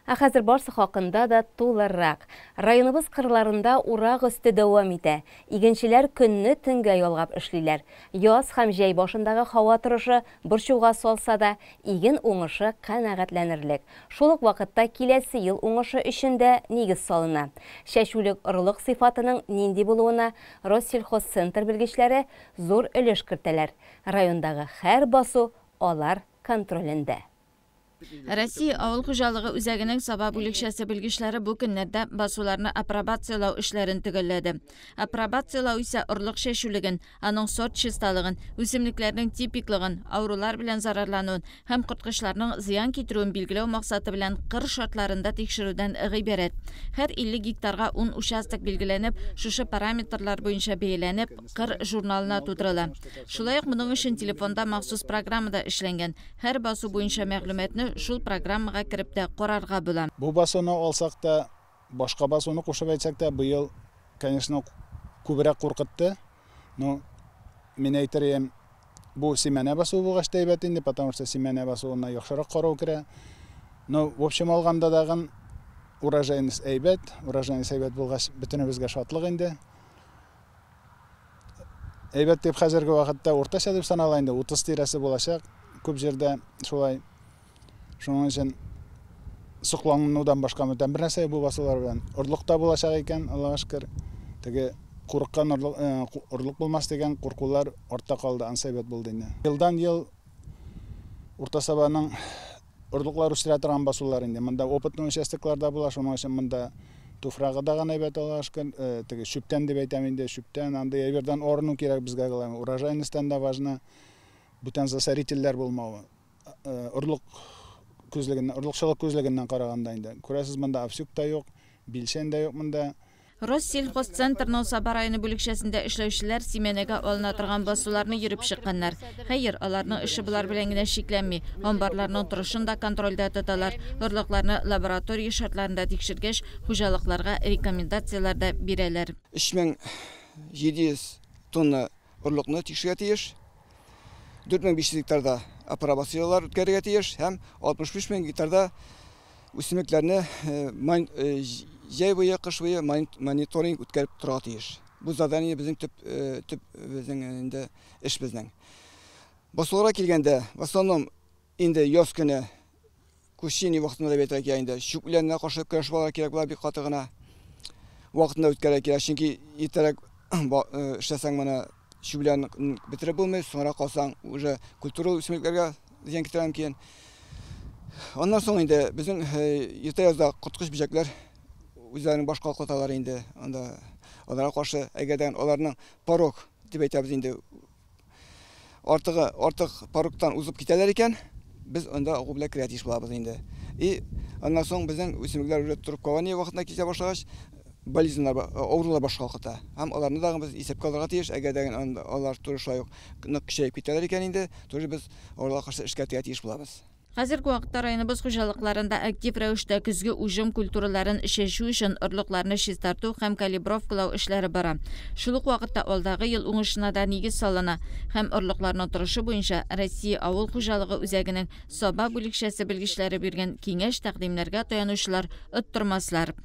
Ә хәзер барсы хакында да тулырак. Районыбыз кырларында урак өсте дәвам итә. Игенчеләр көнне төнгә ялгап эшлиләр. Яз һәм җәй башындагы һава торышы борчуга салса да, иген уңышы канәгатьләнерлек. Шул ук вакытта киләсе ел уңышы өчен дә нигез салына. Чәчүлек орлык сыйфатының нинди булуына Россельхозцентр белгечләре зур өлеш кертәләр. Райондагы һәр басу алар контролендә. Россия авыл хуҗалыгы үзәгенең Саба бүлекчәсе белгечләре бу көннәрдә басуларны апробацияләү эшләрен төгәлләде. Апробацияләү исә орлык чәчүлеген, аның сорт чисталыгын, үсемлекләрнең типиклыгын, авырулар белән зарарлануын һәм корткычларның зыян китерүен билгеләү максаты белән кыр шартларында тикшерүдән гыйбарәт. Һәр 50 гектарга ун участок билгеләнеп, шушы параметрлар буенча бәяләнеп, кыр журналына тутырыла. Шулай ук моның өчен телефонда махсус программа да эшләнгән. Һәр басу буенча мәгълүматны шул программага кереп тә карарга була. Бу басуны алсак та, башка басуны кушып әйтсәк тә, быел, конечно, күбрәк куркытты. Ну, мин әйтер идем, бу симәнә басуы булгач та әйбәт инде, потому что симәнә басуына яхшырак карау керә. Ну, в общем алганда дагын урожайность әйбәт, урожайность әйбәт булгач, бөтенебезгә шатлык инде. Әйбәт дип хәзерге вакытта уртача дип санала инде, 30 тирәсе булачак. Күп җирдә шулай. Шуның өчен сокланудан башка бүтән бер нәрсә бу басулар белән. Орлык та булачак икән, Аллага шөкер. Теге курыккан орлык, орлык булмас дигән куркулар артта калды, ансы әйбәт булды инде. Елдан ел Урта Сабаның орлыклар үстерә торган басулар инде. Монда опытный участоклар да була, шуның өчен монда туфрагы да гына әйбәт, Аллага шөкер. Теге чүптән дип әйтәм инде, чүптән, андый әйбердән арыну кирәк безгә, главное. Урожайностьтан да важно, бүтән засорительләр булмавы. Орлык күзлегеннән, орлыкчылык күзлегеннән караганда инде. Күрәсез, монда овсюг та юк, билчән дә юк монда. Россельхозцентрның Саба районы бүлекчәсендә эшләүчеләр симәнәгә алына торган басуларны йөреп чыкканнар. Хәер, аларның эше болар белән генә чикләнми, амбарларның торышын да контрольдә тоталар, орлыкларны лаборатория шартларында тикшергәч, хуҗалыкларга рекомендацияләр дә бирәләр. 3700 тонна орлыкны тикшерергә тиеш. 4500 гектарда апробацияләр үткәрергә тиеш һәм 65 мең гектарда үсемлекләрне җәй буе, кыш буе мониторинг үткәреп торырга тиеш. Бу задание безнең төп, төп безнең инде эш безнең. Басуларга килгәндә, в основном инде яз көне кущение вакытында дип әйтергә кирәк инде. Чүп үләненә каршы көрәш алырга кирәк була бик каты гына. Вакытында үткәрергә кирәк, чөнки иртәрәк эшләсәң моны чүп үләнен бетереп булмый, соңрак калсаң уже культуралы үсемлекләргә зыян китерә мөмкин. Аннан соң инде безнең иртә язда корткыч бөҗәкләр үзләренең баш калкыталар инде. Анда аларга каршы әгәр дә аларның порог дип әйтәбез инде, артыгы артык порогтан узып китәләр икән, без анда агу белән керә тиеш булабыз инде. И аннан соң безнең үсемлекләр уже трубкование вакытына китә башлагач, болезньлар, авырулар баш калкыта. Һәм аларны да без исәпкә алырга тиеш. Әгәр дә алар туры шулай ук нык көчәеп китәләр икән инде, тоже без авыруларга каршы эшкәртергә тиеш булабыз. Хәзерге вакытта районыбыз хуҗалыкларында актив рәвештә көзге уҗым культураларын чәчү өчен орлыкларны чистарту һәм калибровкалау эшләре бара. Шул ук вакытта алдагы ел уңышына да нигез салына һәм орлыкларның торышы буенча Россия авыл хуҗалыгы үзәгенең Саба бүлекчәсе белгечләре биргән киңәш-тәкъдимнәргә таянучылар оттырмаслар.